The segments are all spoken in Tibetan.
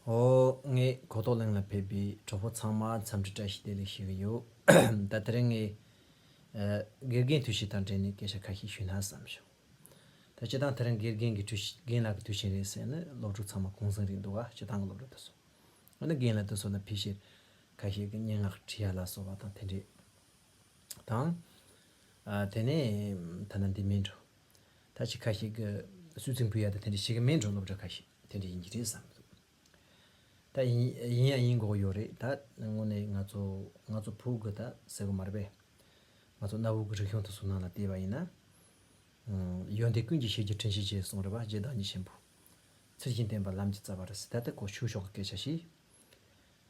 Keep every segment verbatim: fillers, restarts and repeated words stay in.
ཨོ། ངས་གོ་རྟོགས་གླིང་ལ་ཕེབས་པའི་གྲོགས་པོ་ཚང་མ་འཚམས་འདྲི་བཀྲ་ཤིས་བདེ་ལེགས་ཞུ་གི་ཡོད། ད་དེ་རིང་ངས་ཨ་དགེ་རྒན་ཐུགས་བཞེད་དང་འབྲེལ་ནས་སྐད་ཆ་ཁ་ཤས་ཞུས་ན་བསམ་བྱུང་། ད་སྤྱིར་བཏང་དེ་རིང་དགེ་རྒན་གྱི་དུས་ཆེན། རྒན་ལགས་ཀྱི་དུས་ཆེན་རེད་ཟེར་ནས་སློབ་ཕྲུག་ཚང་མ་གུང་སེང་རེད་འདུག་ག་སྤྱིར་བཏང་གི་སློབ་ཕྲུག་དེ་ཚོ། འོ་ན་རྒན་ལགས་དེ་ཚོ་ལ་ཕལ་ཆེར་ཁ་ཤས་ཀྱིས་སྙན་ངག་བྲིས་ཡ་ལ་སོགས་པ་དང་དེ་འདྲས་དང་། ཨ་དེ་ནས་ཐ་ན་འདི་མིན་འགྲོ། ད་ཅི་ཁ་ཤས་ཀྱིས་སུས་ཚིག་ཕུལ་ཡ་དང་དེ་འདྲས་བྱེད་ཀྱི་མིན་འགྲོ། སློབ་གྲྭ་ཁ་ཤས་དེ་འདྲས་ཡིན་གྱི་རེད་བསམ་འདུག་ད་ཡིན་ཡིན་ཡང་ཡིན་དགོས་ཡོད་རེད། ད་དངོས་གནས་ང་ཚོ་ང་ཚོ་བོད་ཀྱི་ད་ཟེར་གི་མ་རེད་པས། ང་ཚོ་གནའ་བོའི་གི་རིག་གཞུང་དེ་ཚོ་ནང་ལ་བལྟས་པ་ཡིན་ན། ཨང་། ཡོན་ཏན་ཀུན་གྱི་ཤེས་རྒྱུ་དྲིན་ཆེན་ཞེས་གསུངས་རེད་པ། རྗེ་བདག་ཉིད་ཆེན་པོ། ཚུལ་བཞིན་བསྟེན་པ་ལམ་གྱི་རྩ་བ་རེད་ཟེར། ད་ལྟ་ཁོ་ཆོས་ཕྱོགས་ཀྱི་སྐད་ཆ་ཞིག་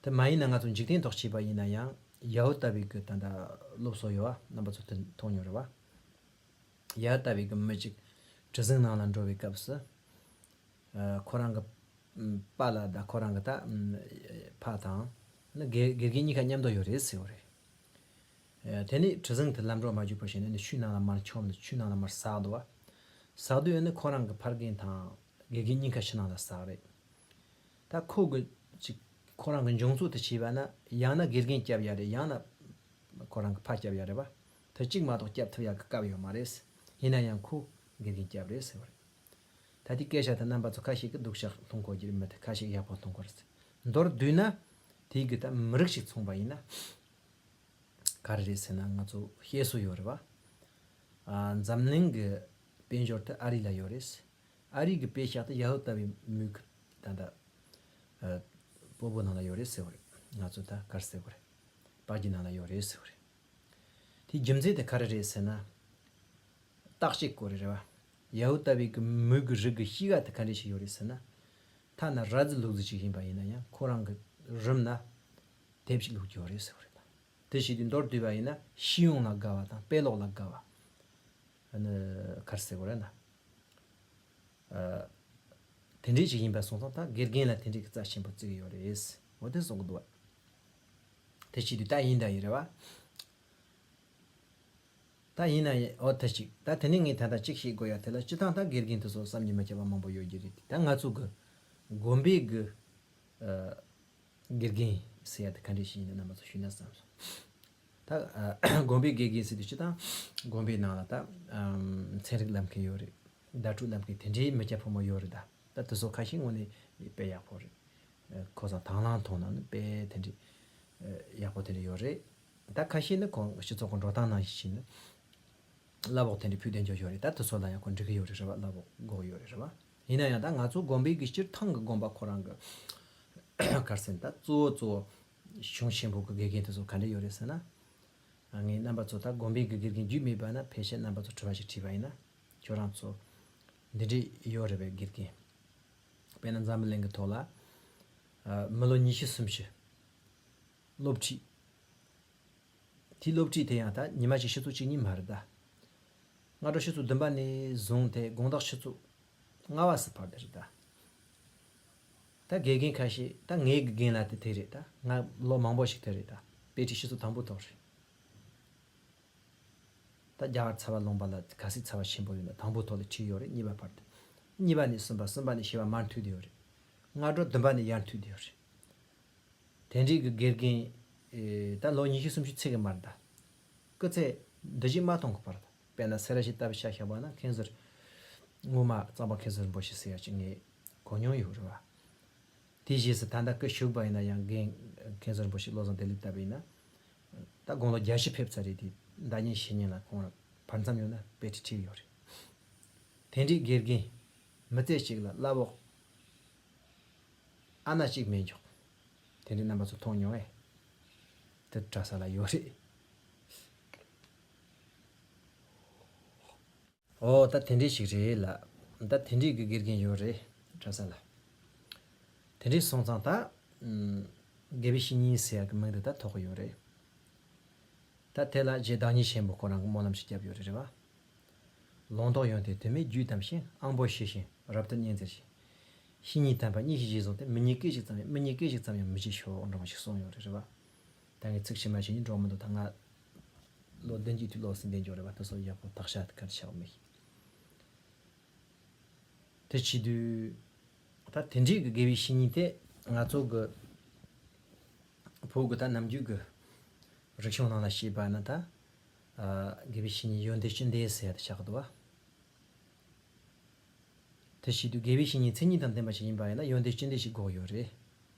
དེ་མ་ཡིན་ན་ང་ཚོ་འཇིག་རྟེན་ཐོག་བྱས་པ་ཡིན་ན་ཡང་ཡ་ཧུ་དཱ་བའི་གི་ད་ལྟ་སློབ་གསོ་ཡོད་པ། རྣམ་པ་ཚོ་དེ་མཐོང་མྱོང་རེད་པ། ཡ་ཧུ་དཱ་བའི་གི་མི་གཅིག་གྲུ་གཟིངས་ནང་ལ་འགྲོ་བའི་སྐབས་སུ། ཨ་ཁོ་རང་གི་པཱ་ལགས་དང་ཁོ་རང་གི་ད་ཕ་དང་ནི་དགེ་དགེ་རྒན་གཉིས་ཀ་མཉམ་དུ་ཡོད་རེད་ཟེར་བ་རེད། ཨ་དེ་ནས་གྲུ་གཟིངས་དེ་ལམ་འགྲོ་མ་བརྒྱུགས་པར་བྱས་ནས་ནི་ཆུའི་ནང་ལ་མར་མཆོངས་ནས་ཆུའི་ནང་ལ་མར་ཟགས་འདུག་པ། ཟགས་དུས་ནི་ཁོ་རང་གི་ཕ་རྒན་དང་དགེ་རྒན་གཉིས་ཀ་ཆུ་ནང་ལ་ཟགས་རེད། ད་ཁོ་གི་ཅིག་ཁོ་རང་གི་འབྱུང་ཚུལ་དེ་བྱས་པ་ན་ཡང་ན་དགེ་རྒན་སྐྱབས་ཡ་རེད། ཡང་ན་ཁོ་རང་གི་ཕ་སྐྱབས་ཡ་རེད་པ། དེ་གཅིག་མ་གཏོགས་སྐྱབས་ཐུབ་ཡ་གི་སྐབས་ཡོད་མ་རེད། ཡིན་ན་ཡང་ཁོ་དགེ་རྒན་སྐྱབས་རེད་ཟེར་བ་རེད། ད་དེ་སྐད་ཆ་དེ་རྣམ་པ་ཚོ་ཁ་ཤས་ཀྱིས་སྡུག་ཅག་མཐོང་གོ་གི་རེད། མི་དེ་ཁ་ཤས་ཡག་པོ་མཐོང་གོ་རེད། མདོར་བསྡུས་ན་དེའི་གི་ད་མི་རིགས་ཤིག་མཚུངས་པ་ཡིན་ན། ག་རེ་རེད་ཟེར་ན་ང་ཚོ་བཤད་སྲོལ་ཡོད་རེད་པ། ཨ་འཛམ་གླིང་གི་དཔལ་འབྱོར་དེ་ཨ་རི་ལ་ཡོད་རེད། ཨ་རི་གི་པེ་ཤག་དེ་ཡ་ཧུ་དཱ་བའི་མུའུ་གི་ད་ལྟ་ཨ་སྤོ་བོ་ནང་ལ་ཡོད་རེད་ཟེར་བ་རེད། ང་ཚོ་ད་ག་རེ་ཟེར་དགོས་རེད། པར་གྱི་ནང་ལ་ཡོད་རེད་ཟེར་བ་རེད། དེའི་རྒྱུ་མཚན་དེ་ག་རེ་རེད་ཟེར་ན། རྟགས་གཅིག་སྐོར་རེད་རེད་པ། ཡ་ཧུ་དཱ་བའི་གི་མུའུ་གི་རིགས་ཀྱི་གཤིས་ཀ་དེ་ག་འདྲས་ཞིག་ཡོད་རེད་ཟེར་ན། ཐ་ན་ར་རྫི་ལུག་རྫི་ཞིག་ཡིན་པ་ཡིན་ན་ཡང་ཁོ་རང་གི་རུམ་ན་དེབ་ཅིག་བླུགས་ཀྱི་ཡོད་རེད་ཟེར་བ་རེད། དེ་བྱེད་དུས་མདོར་བསྡུས་པ་ཡིན་ན་ཤེས་ཡོན་ལ་དགའ་བ་དང་དཔེ་ཀློག་ལ་དགའ་བ། ཨ་ནི་ག་རེ་ཟེར་དགོས་རེད་ན། ཨ་དེ་འདྲས་ཅིག་ཡིན་པ་སོང་ཙང་ད་དགེ་རྒན་ལ་དེ་འདྲས་ཀྱི་རྩ་ཆེན་པོ་བརྩི་གི་ཡོད་རེད། འོ་དེ་གསུང་གི་འདུག་བ། དེ་བྱེད་དུས་ད་ཡིན་ད་ཡིན་རེད་བ། ད་ཡིན་ན་ཡིན། འོ་དེ་གཅིག་ད་དེ་ནས་ངས་ད་ལྟ་གཅིག་བཤད་དགོས་ཡ་དེ་ལ་སྤྱིར་བཏང་ད་དགེ་རྒན་དེ་ཚོ་བསམ་གྱིས་མི་ཁྱབ་པ་མང་པོ་ཡོད་ཀྱི་རེད། ད་ང་ཚོ་གི་དགོན་པའི་གི་ཨ་དགེ་རྒན་ཟེར་ཡ་དེ་ག་འདྲས་ཞིག་ཡིན་ན་རྣམ་པ་ཚོ་ཞུས་ན་བསམ་སོང་། ད་ཨ་དགོན་པའི་དགེ་རྒན་ཟེར་དུས་སྤྱིར་བཏང་དགོན་པའི་ནང་ལ་ད་ཨམ་ཚན་རིག་བསླབ་མཁན་ཡོད་རེད། བརྡ་སྤྲོད་བསླབ་མཁན་དེ་འདྲའི་མི་སྐྱ་ཕོ་མོ་ཡོད་རེད། ད་ད་དེ་ཚོ་ཁ་ཤས་དངོས་གནས་དཔེ་ཡག་པོ་རེད། ཨ་ཁོ་ཚོ་དང་བླངས་ཐོག་ནས་ནི་དཔེ་དེ་འདྲའི་ཨ་ཡག་པོ་དེ་འདྲ་ཡོད་རེད། ད་ཁ་ཤས་ནི་ཁོ་སྤྱི་ཚོགས་ཀྱི་འགྲོ་སྟངས་ནང་བཞིན་བྱས་ནས་གླ་ཕོགས་དེ་འདྲ་ཕུལ་བསྡད་རྒྱུ་ཡོད་རེད། ད་དེ་ཚོ་ལ་ཡང་ཁོ་འགྲིག་གི་ཡོད་རེད་རེད་བ། གླ་ཕོགས་དགོས་ཀྱི་ཡོད་རེད་རེད་བ། ཡིན་ན་ཡང་ད་ང་ཚོ་དགོན་པའི་གི་སྤྱིར་བཏང་གི་དགོན་པ་ཁོ་རང་གི་ག་རེ་ཟེར་ན་ད་གཙོ་བོ་གཙོ་བོ་གཞུང་ཆེན་པོ་གི་དགེ་རྒན་དེ་ཚོ་ག་འདྲ་ཡོད་རེད་ཟེར་ན། ངས་རྣམ་པ་ཚོ་ད་དགོན་པའི་གི་དགེ་རྒན་རྒྱུས་མེད་པ་ན་ཕལ་ཆེར་རྣམ་པ་ཚོ་དྲི་བ་ཞིག་དྲིས་པ་ཡིན་ན། ཁྱོད་རང་ཚོ་འདི་འདྲས་ཡོད་རེད་པས་དགེ་རྒན། དཔེར་ན་འཛམ་བུ་གླིང་གི་ཐོག་ལ་ཨ་མི་ལོ་ཉི་ཤུ་སུམ་ཅུ་སློབ་ཁྲིད། དེའི་སློབ་ཁྲིད་དེ་ཡང་ད་ཉི་མ་གཅིག་ཆུ་ཚོད་གཅིག་གཉིས་མ་རེད་ད། སྔ་དྲོ་ཆུ་ཚོད་བདུན་པ་ནས་བཟུང་སྟེ་དགོང་དག་ཆུ་ཚོད་ལྔ་པ་སུ་བར་དེ་རེད་ད། ད་དགེ་རྒན་ཁ་ཤས་ད་ངའི་དགེ་རྒན་ལགས་དེ་དེ་རེད་ད། ང་ལོ་མང་པོ་ཞིག་དེ་རེད་ད། དཔེ་ཁྲིད་ཆུ་ཚོད་དང་པོ་ཐོག་རེད། ད་རྒྱ་གར་ཚ་བ་ལུང་པ་ལ་ག་ཚོད་ཚ་བ་ཆེན་པོ་ཡོད་ན་དང་པོ་ཐོག་ལ་ཁྲིད་ཡོད་རེད། གཉིས་པ་བར་དུ། གཉིས་པ་ནས་གསུམ་པ། གསུམ་པ་ནས་བཞི་པ་མར་མཐུད་དེ་ཡོད་རེད། སྔ་དྲོ་བདུན་པ་ནས་ཡར་མཐུད་དེ་ཡོད་རེད། དེ་འདྲའི་གི་དགེ་རྒན་ཨེ་ད་ལོ་ཉི་ཤུ་སུམ་ཅུ་ཚིག་གི་མར་ད། སྐུ་ཚེ་འདི་བཞིན་མ་ཐོང་གི་བར་ད། དཔེར་ན་སེ་ར་བྱེས་ལྟ་བུ་ཆ་བཞག་པ་ན་མཁན་ཟུར་ངོ་མ་གཙང་པ་མཁན་ཟུར་རིན་པོ་ཆེ་ཟེར་ཡ་ཅིག་ངས་གོ་མྱོང་ཡོད་རེད་བ། དེའི་རྗེས་སུ་ད་ལྟ་སྐུ་བཞུགས་པ་ཡིན་ན་ཡང་རྒན་མཁན་ཟུར་རིན་པོ་ཆེ་བློ་བཟང་བདེ་ལེགས་ལྟ་བུ་ཡིན་ན། ད་དགུང་ལོ་བརྒྱད་ཅུ་ཕེབས་ཚར་རེད་དེ། ཟླ་ཉིན་ཕྱི་ཉིན་ལ་ཁོང་རང་བར་མཚམས་ཡོད་ན་དཔེ་ཁྲིད་ཁྲིད་ཡོད་རེད། དེ་འདྲའི་དགེ་རྒན་མི་ཚེ་གཅིག་ལ་གླ་ཕོགས་ཨ་ན་གཅིག་མེད་འཇོག་དེ་འདྲའི་རྣམ་པ་ཚོ་མཐོང་མྱོང་ངས། དེ་གྲྭ་ས་ལ་ཡོད་རེད། ཨོ་ད་དེ་འདྲས་ཞིག་རེད་ལ། ད་དེ་འདྲས་ཀྱི་དགེ་རྒན་ཡོད་རེད་གྲྭ་ས་ལ། དེ་འདྲས་སོང་ཙང་ད་ཨམ་དགེ་བའི་བཤེས་གཉེན་ཟེར་ཡག་གི་མིང་དེ་ད་ཐོགས་ཀྱི་ཡོད་རེད། ད་དེ་ལ་རྗེ་བདག་ཉིད་ཆེན་པོ་ཁོ་རང་གི་སྨོན་ལམ་ཞིག་བརྒྱབ་ཡོད་རེད་རེད་བ། ལུང་རྟོགས་ཡོན་ཏན་དུ་མས་བརྒྱུད་དམ་ཞིང་། དབང་པོ་ཤེས་བཞིན་རབ་ཏུ་གཉེར་མཛད་ཅིང་། བཤེས་གཉེན་དམ་པ་གཉིས་ཀྱི་རྗེས་བཟུང་སྟེ། མི་ཉིད་སྐད་ཅིག་ཙམ་ཡང་། མི་ཉིད་སྐད་ཅིག་ཙམ་ཡང་མི་བྱེད་ཤོག་འདྲ་བ་ཞིག་གསུངས་ཡོད་རེད་རེད་བ། ད་ངས་ཚིག་ཕྱི་མ་ཞིག་ནི་འགྲོ་མི་འདུག་ད་ང་ལོ་བདུན་གྱི་དུས་ལོ་ཟིན་བསྡད་འཇོག་རེད་བ། དེ་ཚོ་ཡག་པོ་དག་ཤ་དེ་གར་ཆགས་མེད། དེ་བྱེད་དུས་ད་དེ་འདྲའི་གི་དགེ་བའི་བཤེས་གཉེན་དེ་ ང་ཚོ་གི་བོད་གི་ད་ནམ་རྒྱུན་གི་རིག་གཞུང་ནང་ལ་བཤད་པ་ན་ད། ཨ། དགེ་བའི་བཤེས་གཉེན་ཡོན་ཏན་བཅུ་འདུས་ཟེར་ཡ་དེ་ཆགས་འདུག་བ། དེ་བྱེད་དུས་དགེ་བའི་བཤེས་གཉེན་མཚན་ཉིད་དང་ལྡན་པ་ཞིག་ཡིན་པ་ཡིན་ན་ཡོན་ཏན་བཅུ་འདུས་ཤིག་དགོས་ཡོད་རེད།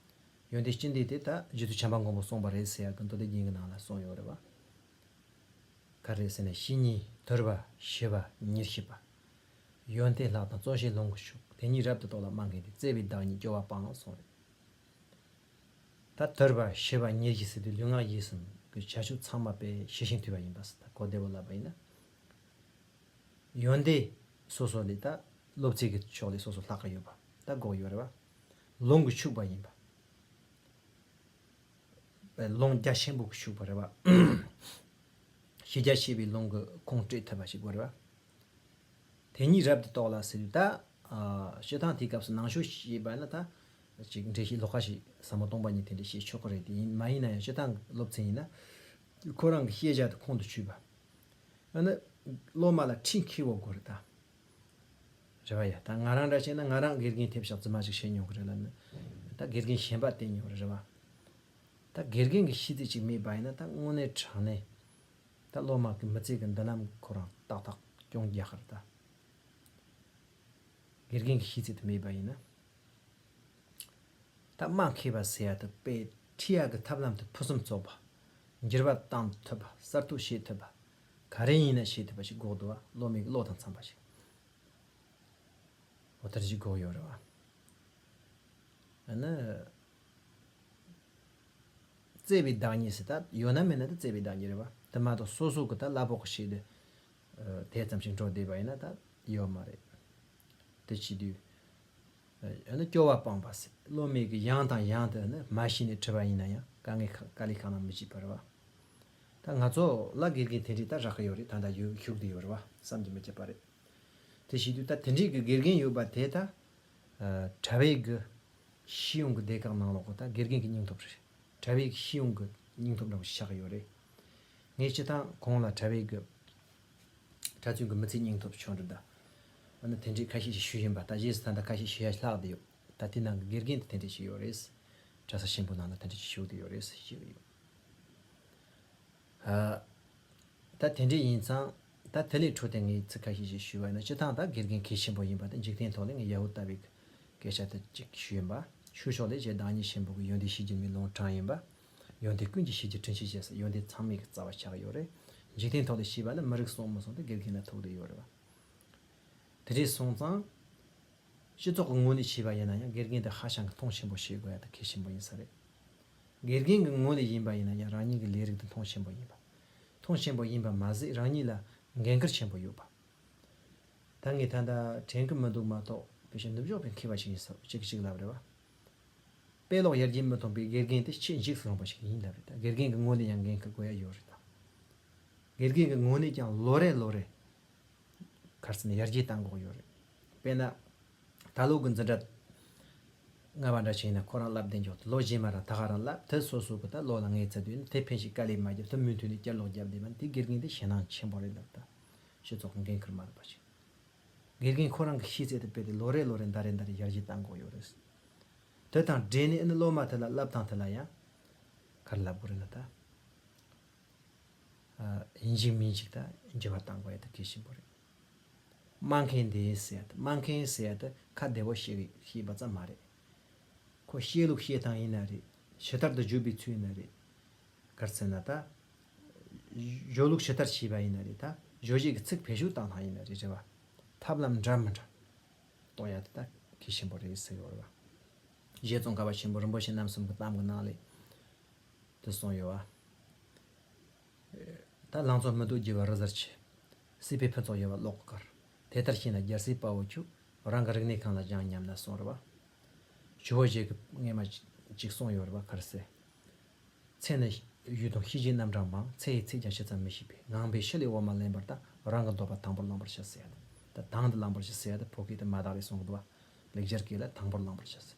ཡོན་ཏན་བཅུ་འདུས་དེ་ད་རྗེ་བཙུན་བྱམས་པ་མགོན་པོས་གསུངས་པ་རེད་ཟེར་ཡ་གི་མདོ་སྡེ་རྒྱན་གྱི་ནང་ལ་གསུངས་ཡོད་རེད་བ། ག་རེ་ཟེར་ན། བཤེས་གཉེན་དོར་བ་ཞི་བ་ཉེར་ཞི་བ། ཡོན་ཏན་ལྷག་དང་བརྩོན་བྱེད་ལོངས་སྐུ་ཕྱུག་དེ་ཉིད་རབ་ཏུ་རྟོགས་ལ་སྨྲ་མཁན་དེ། བརྩེ་བའི་བདག་ཉིད་སྐྱོ་བ་སྤངས་གསུངས་རེད། ད་དོར་བ་ཞི་བ་ཉེར་ཞི་ཟེར་དུས་ལུས་ངག་ཡིད་གསུམ་གྱི་བྱ་སྤྱོད་ཚང་མ་དཔེ་ཞི་ཞིང་དུལ་བ་ཡིན་པ་ཟེར། ད་གོ་བདེ་བོ་ལབ་པ་ཡིན་ན། ཡོན་ཏན་སོ་སོ་ལས་ད་སློབ་ཚན་གྱི་ཕྱོགས་ལས་སོ་སོ་ལྷག་གི་ཡོད་པ་ད་དགོས་ཡོད་རེད་བ། ལོངས་སྐུ་ཕྱུག་པ་ཡིན་པ། ལོངས་རྒྱ་ཆེན་པོ་གི་ཕྱུག་པ་རེད་བ། ཞི་རྒྱ་ཆེ་བའི་ལོངས་ཀྱི་ཁོང་སྤྲོད་ཐུབ་པ་ཞིག་དགོས་རེད་བ། དེ་ཉིད་རབ་ཏུ་རྟོགས་ལ་ཟེར་དུས་ད། ཨ། སྤྱིར་བཏང་དེའི་སྐབས་སུ་ནང་ཆོས་ཤེས་པ་ན་ད། ཅིག་འགྲེལ་བཤད་ལྷག་ཁ་ཞིག་ཟབ་མོ་སྟོང་པ་ཉིད་དེ་འདྲ་བཤད་ཆོག་གི་རེད། དེ་ཡིན་མ་ཡིན་ན་ཡང་སྤྱིར་བཏང་གི་སློབ་ཚན་ཡིན་ན། ཁོ་རང་གི་ཤེས་བྱ་དེ་ཁོང་དུ་ཆུད་པ། ཨ་ནི། སློབ་མ་ལ་ཁྲིད་མཁས་པོ་དགོས་རེད་ད། རེད་བ་ཡ། ད་ང་རང་འདྲ་བྱས་ན་ང་རང་དགེ་རྒན་ཐེབས་ཤག་རྫུན་མ་ཞིག་བཤད་མྱོང་གི་རེད་ལབ་ན། ད་དགེ་རྒན་གཞན་པ་བསྟེན་མྱོང་རེད། རེད་བ། ད་དགེ་རྒན་གྱི་ཤེས་ཚད་ཅིག་མེད་པ་ཡིན་ན་ད་དངོས་གནས་དྲང་གནས། ད་སློབ་མ་གི་མི་ཚེ་གི་མདུན་ལམ་ཁོ་རང་ཏག་ཏག་སྐྱོང་རྒྱག་གི་རེད་ད། དགེ་རྒན་གྱི་ཤེས་ཚད་དེ་མེད་པ་ཡིན་ན། ད་སྨྲ་མཁས་པ་ཟེར་ཡ་དེ་དཔེ་ཁྲིད་ཡ་གི་ཐབས་ལམ་དེ་ཕུན་སུམ་ཚོགས་པ། འགྱུར་བ་གཏང་ཐུབ་པ། གསར་གཏོད་བྱེད་ཐུབ་པ། ག་རེ་ཡིན་ན་བྱེད་ཐུབ་པ་ཞིག་དགོས་འདུག་བ། སློབ་མའི་བློ་དང་འཚམ་པ་ཞིག་འོ་དེ་ཞིག་དགོས་ཡོད་རེད་བ། ཨ་ནི། བརྩེ་བའི་བདག་ཉིད་ཟེར་ད་ཡོད་ན་མེད་ན་ད་བརྩེ་བའི་བདག་ཉིད་རེད་བ། དེ་མ་གཏོགས་སོ་སོ་གི་ད་གླ་ཕོགས་ཤིག་དེ། དེ་ཙམ་ཞིག་འགྲོ་བསྡད་པ་ཡིན་ན་ད་ཡོད་མ་རེད། དེ་བྱེད་དུས། ཨ་ནི་སྐྱོ་བ་སྤངས་པ་ཟེར། སློབ་མའི་གི་ཡང་དང་ཡང་དུ་ནི་མ་ཤེས་ནས་དྲི་བ་ཡིན་ན་ཡང་དཀའ་ངལ་ཁ་དཀའ་ལས་ཁག་ན་མི་བྱེད་པ་རེད་བ། ད་ང་ཚོ་ལ་དགེ་རྒན་དེ་འདྲའི་ད་རག་གི་ཡོད་རེད། ད་ད་ཡོད་ཞུགས་བསྡད་ཡོད་རེད་བ། བསམ་གྱིས་མི་ཁྱབ་པ་རེད། དེ་བྱེད་དུས་ད་དེ་འདྲའི་གི་དགེ་རྒན་ཡོད་པ་དེ་ད། ཨ། གྲྭ་པའི་གི་ཤེས་ཡོན་གི་སྡེ་ཁག་ནང་ལོགས་གི་ད་དགེ་རྒན་གི་སྙིང་སྟོབས་རེད། གྲྭ་པའི་གི་ཤེས་ཡོན་གི་སྙིང་སྟོབས་འདྲ་བོ་ཞིག་ཆགས་ཀྱི་ཡོད་རེད། ངས་སྤྱིར་བཏང་གོང་ལ་གྲྭ་པའི་གི་གྲྭ་བཙུན་གི་མི་ཚེའི་སྙིང་སྟོབས་ཆུང་འདྲ་ད། ཨ་ནི་དེ་འདྲའི་ཁ་ཤས་ཤིག་ཞུས་ཡིན་པ། ད་རྗེས་སུ་ད་ལྟ་ཁ་ཤས་ཞུ་ཡ་ལྷག་བསྡད་ཡོད། ད་དེ་ནང་གི་དགེ་རྒན་དེ་དེ་འདྲ་ཞིག་ཡོད་རེད། གྲྭ་ས་ཆེན་པོ་ནང་ལ་དེ་འདྲ་ཞིག་ཞུགས་བསྡད་ཡོད་རེད་ཞུ་གི་ཡོད། ཨ། ད་དེ་འདྲ་ཡིན་ཙང་། ད་དེ་ལས་འཕྲོས་ཏེ་ངས་ཚིག་ཁ་ཤས་ཤིག་ཞུས་པ་ཡིན་ན། སྤྱིར་བཏང་ད་དགེ་རྒན་གལ་ཆེན་པོ་ཡིན་པ་དེ་འཇིག་རྟེན་ཐོག་ལ་ངས་ཡ་ཧུ་ལྟ་བུའི་སྐད་ཆ་དེ་གཅིག་ཞུས་ཡིན་པ། ཆོས་ཕྱོགས་ལས་རྗེ་བདག་ཉིད་ཆེན་པོ་གི་ཡོན་ཏན་ཤེས་བྱེད་མའི་ལུང་དྲངས་ཡིན་པ། ཡོན་ཏན་ཀུན་གྱི་ཤེས་བྱེད་དྲིན་ཤེས་བྱེད་ཟེར། ཡོན་ཏན་ཚང་མའི་གི་རྩ་བ་ཆགས་ཡོད་རེད། འཇིག་རྟེན་ཐོག་ལ་ཤེས་པ་ནི་མི་རིགས་གསུམ་མི་གསུམ་དེ་དགེ་རྒན་ལ་ཐུག་བསྡད་ཡོད་རེད་བ། དེ་འདྲ་སོང་ཙང་། སྤྱི་ཚོགས་ཀྱི་ངོས་ནས་བྱས་པ་ཡིན་ན་ཡང་དགེ་རྒན་དེ་ཧ་ཅང་གི་མཐོང་ཆེན་པོ་བྱེད་དགོས་ཡ་དེ་གལ་ཆེན་པོ་ཡིན་ས་རེད། དགེ་རྒན་གྱི་ངོས་ནས་ཡིན་པ་ཡིན་ན་ཡང་རང་ཉིད་ཀྱི་ལས་རིགས་དེ་མཐོང་ཆེན་པོ་ཡིན་པ། མཐོང་ཆེན་པོ་ཡིན་པ་མ་ཟད་རང་ཉིད་ལ་འགན་ཁུར་ཆེན་པོ་ཡོད་པ། ད་ངས་ད་ལྟ་དྲན་གྱི་མི་འདུག་མ་གཏོགས་དཔེ་ཆ་ནུབ་ཕྱོགས་པའི་མཁས་པ་ཞིག་ཡིན་ས་ཅིག་ཅིག་ལབ་རེད་བ། དཔེ་ཀློག་ཡར་རྒྱས་མི་གཏོང་པའི་དགེ་རྒན་དེ་ཆེས་འཇིགས་སུ་རུང་བ་ཞིག་ཡིན་ལབ་རེད། ད་དགེ་རྒན་གྱི་ངོས་ནས་ཡང་འགན་ཁུར་དགོས་ཡ་ཡོད་རེད་ད། དགེ་རྒན་གྱི་ངོས་ནས་ཀྱང་ལོ་རེ་ལོ་རེ། ག་རེ་ཟེར་ན་ཡར་རྒྱས་གཏང་དགོས་ཡོད་རེད། དཔེར་ན། ད་ལོ་གི་འཛིན་གྲྭ་ལྔ་པ་འདྲ་ཞིག་ཡིན་ན་ཁོ་རང་བསླབ་བསྡད་འཇོག་ལོ་རྗེས་མ་རང་ད་ག་རང་བསླབ། དེ་སོ་སོ་གི་ད་ལོ་ལ་ངེས་ཚད་དུས་ནི་དེ་ཕན་ཞིག་དཀའ་ལས་མ་བརྒྱབ། དེ་མུ་མཐུད་ནས་བསྐྱར་ལོག་བརྒྱབ་བསྡད་པ་ནི་དེ་དགེ་རྒན་དེ་ཞེད་སྣང་ཆེན་པོ་རེད་ལབ། ད་སྤྱི་ཚོགས་ཀྱི་འགན་ཁུར་མ་རེད་པ་ཞིག་དགེ་རྒན་ཁོ་རང་གི་ཤེས་ཚད་དེ་སྤེལ་ཏེ་ལོ་རེ་ལོ་རེ་ཟླ་རེ་ཟླ་རེ་ཡར་རྒྱས་གཏང་དགོས་ཡོད་རེད། དེ་དང་འབྲེལ་ནས་ཨ་ནི་སློབ་མ་དེ་ལ་བསླབ་སྟངས་དེ་ལ་ཡང་ག་རེ་ལབ་དགོས་རེད་ན་ད། ཨ། ཡིན་གཅིག་མིན་གཅིག་ད་འགྱུར་བ་གཏང་དགོས་ཡ་ད་གལ་ཆེན་པོ་རེད། སྨྲ་མཁན་དེ་ཟེར་ཡ་ད། སྨྲ་མཁན་ཟེར་ཡ་ད་ཁ་བདེ་བོ་བཤད་གི་ཤེས་པ་ཙམ་མ་རེད། ཁོ་བཤད་ལུགས་བཤད་སྟངས་ཡིན་ན་རེད། ཇི་ལྟར་དུ་བརྗོད་པའི་ཚུལ་ཡིན་ན་རེད། ག་རེ་ཟེར་ན་ད། བརྗོད་ལུགས་ཇི་ལྟར་བྱས་པ་ཡིན་ན་རེད། ད་བརྗོད་བྱེད་ཀྱི་ཚིག་བེད་སྤྱོད་བཏང་སྟངས་ཡིན་ན་རེད། རེད་བ། ཐབས་ལམ་འདྲ་མི་འདྲ་གཏོང་ཡ་དེ་ད་གལ་ཆེན་པོ་རེད་ཟེར་གི་ཡོད་རེད་བ། རྗེ་ཙོང་ཁ་པ་ཆེན་པོ་རིན་པོ་ཆེ་རྣམ་གསུམ་གྱི་གཏམ་གྱི་ནང་ལས་དེ་གསུངས་ཡོད་བ། ད་ལང་ཚོ་མི་སྡུག་རྒྱུ་བ་རི་གཟར་ཆུ། སྲིད་པའི་ཕུན་ཚོགས་ཡོད་པ་གློག་གི་གར། དེ་ལྟར་ཤེས་ན་རྒྱལ་སྲས་དཔའ་བོ་ཁྱོད། རང་གི་རིག་གནས་གང་ལ་སྦྱང་སྙམ་ན་གསུངས་རེད་བ། ཇོ་བོ་རྗེ་གི་སྔས་མ་ཅིག་གསུངས་ཡོད་རེད་བ། ག་རེ་ཟེར། ཚེ་ནི་ཡུལ་དང་ཤེས་བྱའི་རྣམ་གྲངས་མང་། ཚེ་ཡི་ཚིག་ཀྱང་ཇི་ཙམ་མི་ཤེས་པས། ངང་པས་ཕྱི་ལས་འོ་མ་ལེན་པ་ལྟར། རང་གི་འདོད་པ་དང་པོར་བླང་བར་བྱ་ཟེར་ཡ་དེ། ད་དང་དུ་བླང་བར་བྱ་ཟེར་ཡ་དེ་བོད་སྐད་དུ་མ་དག་རེད་གསུང་གི་འདུག་བ། ལེགས་སྦྱར་སྐད་ལ་དང་པོར་བླང་བར་བྱ་ཟེར།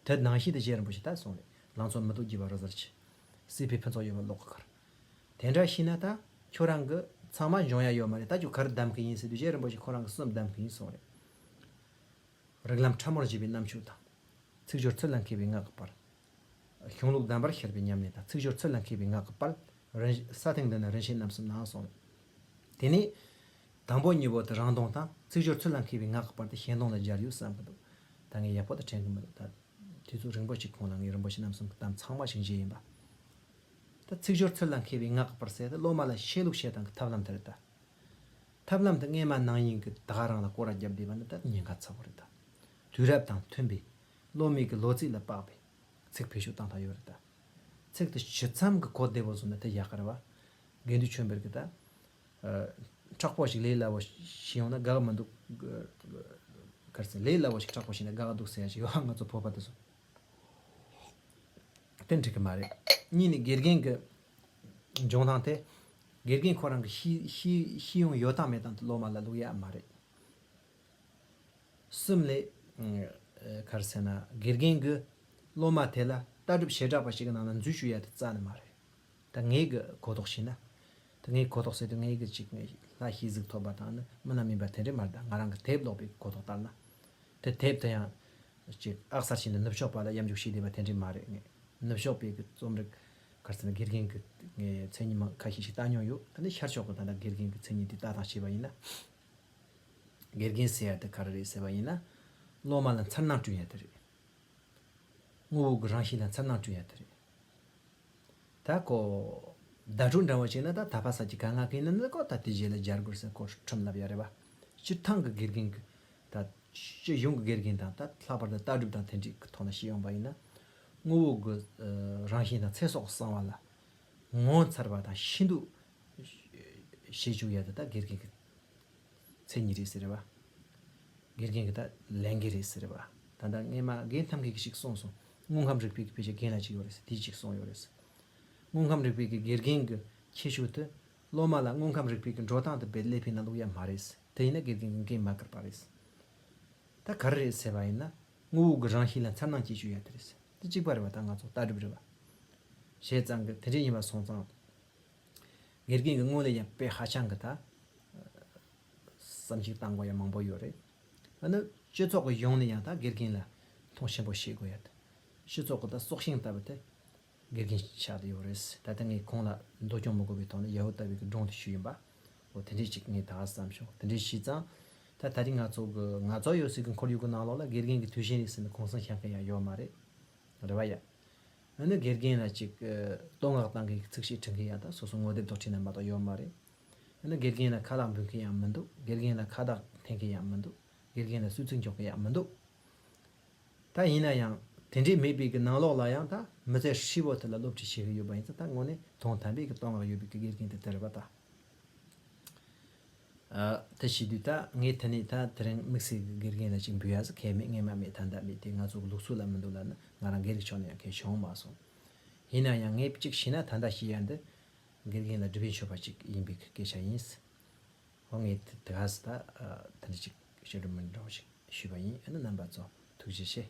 དེ་ནང་བཞིན་དུ་རྗེ་རིན་པོ་ཆེ་ད་གསུངས་རེད། ལང་ཚོ་མི་སྡུག་རྒྱུ་བ་རི་གཟར་ཆུ། སྲིད་པའི་ཕུན་ཚོགས་ཡོད་པ་གློག་གི་གར། དེ་འདྲ་ཤེས་ན་ད་ཁྱོད་རང་གི་ཚང་མ་འབྱུང་ཡ་ཡོད་མ་རེད། ད་ཁྱོད་ག་རེ་གདམ་གི་ཡིན་ཟེར་དུས་རྗེ་རིན་པོ་ཆེ་ཁོ་རང་གི་གསུམ་གདམ་གི་ཡིན་གསུངས་རེད། རིགས་ལམ་ཕྲ་མོར་བྱས་པའི་རྣམ་དཔྱོད་དང་། ཚིག་སྦྱོར་ཚུལ་ལ་མཁས་པའི་ངག་གི་དཔལ། གཞུང་ལུགས་གདམས་པར་ཤར་བའི་ཉམས་ལེན་དང་། ཚིག་སྦྱོར་ཚུལ་ལ་མཁས་པའི་ངག་གི་དཔལ། རིན་ས་སྟེང་འདི་ན་རིན་ཆེན་རྣམ་གསུམ་སྣང་གསུངས། དེ་ནས་དང་པོ་གཉིས་པོ་དེ་རང་དོན་དང་། ཚིག་སྦྱོར་ཚུལ་ལ་མཁས་པའི་ངག་གི་དཔལ་དེ་གཞན་དོན་ལ་སྦྱར་ཡོད་བསམ་གི་འདུག་ད་ངས་ཡག་པོ་དེ་དྲན་གི་མི་འདུག་ད་དུས་ཚོད་རིང་པོ་ཞིག་གོང་ལ་ངས་རིན་པོ་ཆེ་རྣམ་གསུམ་གི་གཏམ་ཚང་མ་ཞིག་མཇལ་ཡིན་པ། ད་ཚིག་སྦྱོར་ཚུལ་ལ་མཁས་པའི་ངག་གི་དཔལ་ཟེར་དེ་སློབ་མ་ལ་བཤད་ལུགས་བཤད་སྟངས་ཀྱི་ཐབས་ལམ་དེ་རེད་ད། ཐབས་ལམ་དེ་སྔས་མ་ནང་བཞིན་གྱི་ད་ག་རང་ལ་སྐོར་ར་བརྒྱབ་བསྡད་པ་ནི་ད་ཉེན་ཁ་ཚ་བོ་རེད་ད། དུས་རབས་དང་མཐུན་པའི་སློབ་མའི་གི་ལོ་ཚིགས་ལ་དཔག་པའི་ཚིག་བེད་སྤྱོད་བཏང་ཐབས་ཡོད་རེད་ད། ཚིག་དེ་ཇི་ཙམ་གྱི་གོ་བདེ་བོ་བཟོ་ན་དེ་ཡག་གི་རེད་བ། དགེ་འདུན་ཆོས་འཕེལ་གྱིས་ད། ཨ། དྲག་པོ་ཞིག་ལས་སླ་བོ་ཞིག་ཡོང་ན་དགའ་གི་མི་འདུག་ག་རེ་ཟེར། ལས་སླ་བོ་ཞིག་དྲག་པོ་ཞིག་ན་དགའ་གི་འདུག་ཟེར་ཡ་ཞིག་ཡོད་ཨ། ང་ཚོ་བོད་པ་དེ་ཚོ། དེ་འགྲིག་གི་མ་རེད། གཉིས་ནི་དགེ་རྒན་གྱི་འཇོན་ཐང་དེ། དགེ་རྒན་ཁོ་རང་གི་ཤེས་ཤེས་ཤེས་ཡོན་ཡོད་དང་མེད་དང་དེ་སློབ་མ་ལ་བླུག་ཡ་མ་རེད། གསུམ་ལས། ཨ། ག་རེ་ཟེར་ན། དགེ་རྒན་གྱིས་སློབ་མ་དེ་ལ་ལྟ་གྲུབ་བྱེ་བྲག་པ་ཞིག་གི་ནང་ན་འཛུལ་བཅུག་ཡ་དེ་རྩ་ནས་མ་རེད། ད་ངའི་གི་གོ་རྟོགས་བྱས་ན། ད་ངའི་གོ་རྟོགས་ཟེར་དུས་ངའི་གི་ཅིག་ངས་ལྷ་ཤེས་གཟིགས་ཐོབ་པ་དང་ནི་མི་རྣམས་མིན་པ་དེ་འདྲས་མ་རེད། ད་ང་རང་གི་དེབ་ཀློག་པའི་གོ་རྟོགས་ལྟར་ན། དེ་དེབ་དེ་ཡང་ཅིག་ཨག་གསར་བྱས་ནས་ནུབ་ཕྱོགས་པ་ལ་གཡམ་རྒྱུགས་བྱས་བསྡད་པ་དེ་འདྲས་མ་རེད། ངས་ནུབ་ཕྱོགས་པའི་གི་རྩོམ་རིག་ག་རེ་ཟེར་ན་དགེ་རྒན་གི་ངས་མཚན་ཉིད་མང་ཁ་ཤས་ཤིག་བལྟ་མྱོང་ཡོད། ད་ནི་ཤར་ཕྱོགས་གི་ད་ལྟ་དགེ་རྒན་གི་མཚན་ཉིད་དེ་ལྟ་སྟངས་བྱས་པ་ཡིན་ན། དགེ་རྒན་ཟེར་ཡ་དེ་ག་རེ་རེད་ཟེར་བ་ཡིན་ན། སློབ་མ་ལ་མཚར་སྣང་བསྐྲུན་ཡ་དེ་རེད། དངོས་པོ་གི་རང་བཞིན་ལ་མཚར་སྣང་བསྐྲུན་ཡ་དེ་རེད། ད་ཁོ་བརྡ་སྤྲོད་འདྲ་བོ་བྱས་ན། ད་ད་ཕ་ས་ཀྱི་ག་ང་གིན་ན་ནི་ཁོ་ད་དེ་རྗེས་ལ་སྦྱར་དགོས་ཟེར་ཁོ་ཁྲིམས་ལབ་ཡ་རེད་བ། སྤྱིར་བཏང་གི་དགེ་རྒན་གི་ད་སྤྱི་ཡོངས་ཀྱི་དགེ་རྒན་དང་། ད་ལྷག་པར་དུ་ལྟ་གྲུབ་དང་དེ་འདྲའི་གི་ཐོག་ནས་བཤད་ཡོང་བ་ཡིན་ན། དངོས་པོ་གི་ཨ་རང་བཞིན་དང་ཚེ་སྲོག་གི་གསང་བ་ལ་ངོ་མཚར་བ་དང་ཤིན་ཏུ་བྱེད་བཅུག་ཡ་དེ་ད་དགེ་རྒན་གི་མཚན་ཉིད་རེད་ཟེར་བ། དགེ་རྒན་གྱི་ད་ལས་འགན་རེད་ཟེར་བ། ད་ལྟ་སྔས་མ་རྒན་ཐམ་གས་ཀྱིས་ཞིག་གསུངས་སོང་། དངོས་ཁམས་རིག་པའི་གི་ཕལ་ཆེར་རྒན་ལ་ཅིག་ཡོད་རེད་ཟེར། དེས་ཅིག་གསུངས་ཡོད་རེད་ཟེར། དངོས་ཁམས་རིག་པའི་གི་དགེ་རྒན་གྱི་ཁྱད་ཆོས་དེ། སློབ་མ་ལ་དངོས་ཁམས་རིག་པའི་གི་འགྲོ་སྟངས་དེ་རྦད་ཀླད་པའི་ནང་བླུག་ཡ་མ་རེད་ཟེར། དེ་ཡིན་ན་དགེ་རྒན་གྱི་འགན་མ་བཀར་པ་རེད་ཟེར། ད་ག་རེ་རེད་ཟེར་བ་ཡིན་ན། དངོས་པོ་གི་རང་བཞིན་ལ་མཚར་སྣང་སྐྱེ་བཅུག་ཡ་དེ་རེད་ཟེར། དེ་གཅིག་པ་རེད་བ། ད་ང་ཚོ་ལྟ་གྲུབ་རེད་བ། བྱས་ཙང་གི་དེ་འདྲ་ཡིན་པ་སོང་ཙང་། དགེ་རྒན་གྱི་ངོས་ལ་ཡང་དཔེ་ཧ་ཅང་གི་ད་བསམ་གཞིག་བཏང་དགོས་ཡ་མང་པོ་ཡོད་རེད། ཨ་ནི་སྤྱི་ཚོགས་ཀྱི་ཡོངས་ནས་ཡང་ད་དགེ་རྒན་ལ་མཐོང་ཆེན་པོ་བྱེད་དགོས་ཡ་དེ། སྤྱི་ཚོགས་ཀྱི་ད་སྲོག་ཤིང་ལྟ་བུ་དེ་དགེ་རྒན་ཆགས་བསྡད་ཡོད་རེད། ད་ལྟ་ངས་ཁོང་ལ་འདོད་སྐྱོང་མི་དགོས་པའི་ཐོག་ནས་ཡ་ཧུ་ལྟ་བུའི་གི་སྒྲུང་དེ་ཞུས་ཡིན་པ། འོ་དེ་འདྲས་ཅིག་ངས་ད་ག་བསམ་བྱུང་། དེ་འདྲས་བྱས་ཙང་། ད་ད་རིང་ང་ཚོ་གི་ང་ཚོ་ཡོད་སའི་གི་ཁོར་ཡུག་གི་ནང་ལོགས་ལ་དགེ་རྒན་གྱི་དུས་ཆེན་རེད་ཟེར་ནས་གུང་སེང་བཤད་མཁན་ཡང་ཡོད་མ་རེད། རེད་བ་ཡ། ཨ་ནི་དགེ་རྒན་ལ་ཅིག་ཨ་བསྟོད་བསྔགས་བཏང་མཁན་གྱི་ཚིགས་བཅད་འབྲི་མཁན་ཡང་ད་སོ་སོ་ངོ་དེབ་ཐོག་བྲིས་ན་མ་གཏོགས་ཡོད་མ་རེད། ཨ་ནི་དགེ་རྒན་ལ་ཁ་ལག་འབུལ་མཁན་ཡང་མི་འདུག་དགེ་རྒན་ལ་ཁ་བཏགས་འཐེན་མཁན་ཡང་མི་འདུག་དགེ་རྒན་ལ་གསོལ་ཚིགས་འཇོག་མཁན་ཡང་མི་འདུག་ད་ཡིན་ན་ཡང་དེ་འདྲས་མེད་པའི་གི་ནང་ལོགས་ལ་ཡང་ད་མི་ཚེ་ཧྲིལ་བོ་དེ་ལ་སློབ་ཁྲིད་བྱེད་ཀྱི་ཡོད་པ་ཡིན་ཙང་། ད་དངོས་གནས་དོན་དམ་པའི་གི་བསྟོད་བསྔགས་ཡོད་པའི་གི་དགེ་རྒན་དེ་དེ་རེད་པ་ད། ཨ། དེ་བྱེད་དུས་ད་ངས་དེ་ནས་ད་དེ་རིང་དམིགས་བསལ་གྱི་དགེ་རྒན་ལ་ཅིག་འབུལ་ཡག་ཟེར་མཁན་མེད། སྔས་མ་མེད། ད་ལྟ་མེད། དེ་ང་ཚོ་གི་ལུགས་སྲོལ་ལ་མི་འདུག་ལབ་ན་ང་རང་སྒེར་གྱི་ཕྱོགས་ནས་ཡང་གང་ཡང་བྱུང་མ་སོང་། ཡིན་ན་ཡང་ངས་གཅིག་བྱས་ན་ད་ལྟ་བཤད་ཡ་འདི་དགེ་རྒན་ལ་སྒྲུབ་པའི་མཆོད་པ་ཅིག་ཡིན་པའི་སྐད་ཆ་ཡིན། འོ་ངས་དེ་དེ་ག་ཟེར་ད་དེ་འདྲ་ཅིག་བཤད་སྒྲུབ་མི་འདྲ་བ་ཞིག་ཞུས་པ་ཡིན། ཨ་ནི་རྣམ་པ་ཚོ་ཐུགས་རྗེ་ཆེ།